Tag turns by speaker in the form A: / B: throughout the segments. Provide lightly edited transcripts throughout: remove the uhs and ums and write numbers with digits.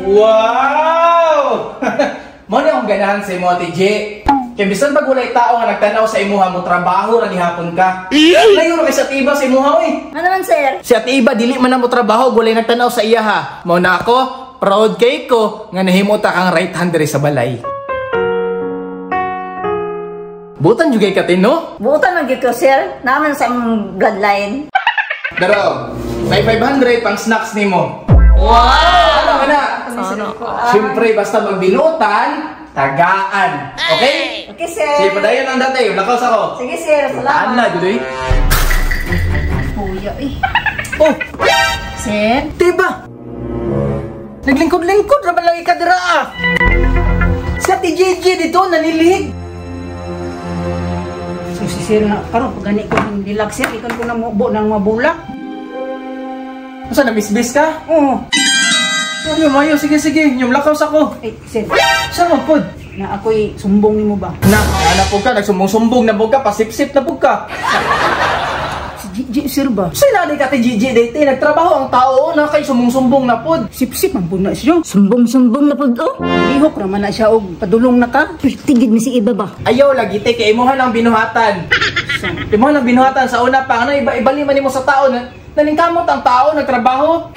A: Wow! Mo ni akong ganahan sa imo, Ate G. Kay bisan pag walay tao nga nagtanaw sa imuha mo, trabaho ra gihapon ka. Layo ra kay sa tiba sa imuha oy.
B: Ano man, sir?
A: Si Ate Iba dili man na mo trabaho, walay nagtanaw sa iya ha. Mao na ako, proud kay ko nga nahimo ta kang right hand diri sa balay. Butan jugay ka no?
B: Butan man gyud ko, sir. Naman sa imong bloodline.
A: Daro, may 500 pang snacks nimo. Wow! Ano na? Siyempre, basta magbinutan, tagaan. Okay?
B: Okay, sir.
A: Sige, padayon ang dati. Lakaw sa ako.
B: Sige, sir.
A: Taan
B: Salamat.
A: na, Judoy.
B: Kuya, eh.
A: Oh,
B: Sir?
A: diba? Naglingkod-lingkod raman lang ikadira ah. Sa ti JJ dito, nanilihig.
C: So si sir na karon pag gani ko ng dilak sir, ikan ko na mubo ng mabulak.
A: Unsa na misbis ka?
C: Oo.
A: Mayo, mayo, sige, sige. Yung lakaw sa ko.
C: Eh, sir,
A: Saan man pod?
C: na ako'y sumbong nimo ba?
A: Na, ana po ka, nagsumbong-sumbong na po ka, pasipsip na po ka.
C: Si Gigi sir ba?
A: Sinabi ka ti GG date, nagtrabaho ang tao na kay sumbong-sumbong na pod.
C: Sipsip man pud na siya.
B: Sumbong-sumbong na pud, oh.
C: Lihok ra man na siya og padulong na ka.
B: Tigid mi si iba ba?
A: Ayaw lagi te, kay imuha lang binuhatan. Imuha lang binuhatan sa una pa, ano, iba-ibali man nimo sa tao, na, naningkamot ang tao, nagtrabaho.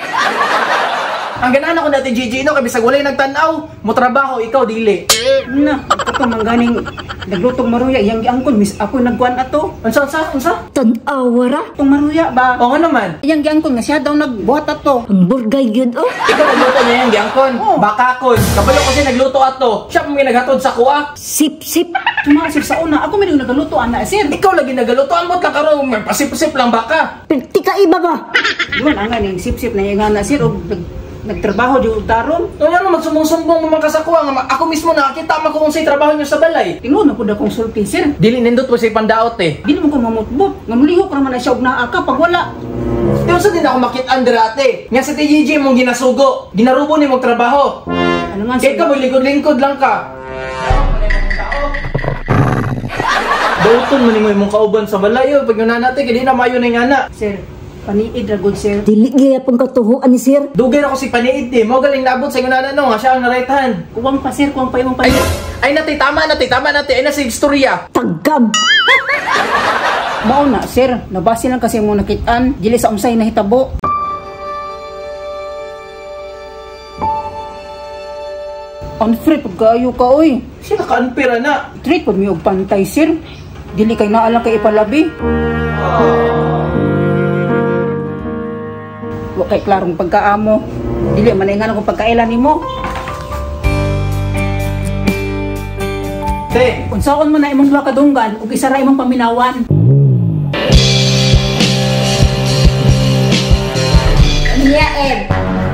A: Ang ganahan ako dati GG no, kay bisag walay nagtan-aw, mo trabaho ikaw dili.
C: Na, kato man ganing naglutong maruya iyang giangkon miss ako nagkuan ato.
A: Unsa unsa unsa?
B: Tan-awa ra.
C: Tong maruya ba?
A: O nga naman.
C: Iyang giangkon nga siya daw nagbuhat ato.
B: Ang burgay gyud, oh.
A: Ikaw nagluto niya yung giangkon.
C: Oo.
A: Bakakon. Kabalo kasi nagluto ato. Siya may naghatod sa kuha.
B: Sip-sip.
C: Tuma sir sa una ako man yung nagaluto ana sir.
A: Ikaw lagi nagaluto ambot lang karon may pasip-sip lang baka.
B: Perti ka iba ba?
C: Di man ang ganing sipsip na iyang ana sir og nagtrabaho di og tarong.
A: Ano nga magsumbong-sumbong mo man ka sa kuha nga ako mismo nakakita man ko unsay trabaho niyo sa balay.
C: Tinuod na pud akong sulti sir.
A: Dili nindot mo sa ipandaot eh.
C: Dili mo ko mamutbot. Nga mulihok ra man na siya og naa ka pag wala.
A: Di unsa din ako makit-an dira ate. Nga sa TGG mong ginasugo, ginarubo ni mong trabaho.
C: Ano man
A: Kaya
C: sir?
A: ka lingkod-lingkod lang ka. Dauton mo nimo imong kauban sa balay oh. Pag yun natin kay di na mayo na yung ana.
C: Sir, paniid ra gud sir.
B: Dili gyapon katuhuan ni sir.
A: Dugay na ko si paniid eh. Mao galing naabot sa ingon ana no nga siya ang na right hand.
C: Kuwang pa sir, kuwang pa imong
A: Ay,
C: paniid.
A: ay nati tama nati tama nati ay na si istorya.
B: Tagam.
C: Mao na sir, nabasi lang kasi mo nakit-an, dili sa unsay nahitabo. Unfair pud kaayo ka oy.
A: Siya naka-unfair na.
C: Treat pud mi og pantay sir. Dili kay naa lang kay ipalabi. Wa kay klarong pagkaamo. Dili man ingan akong pagkaila nimo.
A: Te,
C: Unsaon man na imong duha ka dunggan ug isa ra imong paminawan.
B: Niya Eb.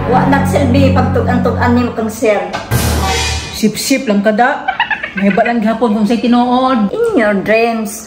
B: Wa nagsilbi pagtug-an-tug-an nimo kang sir.
C: Sip-sip lang kada. May balan gihapon kung say tinuod.
B: In your dreams.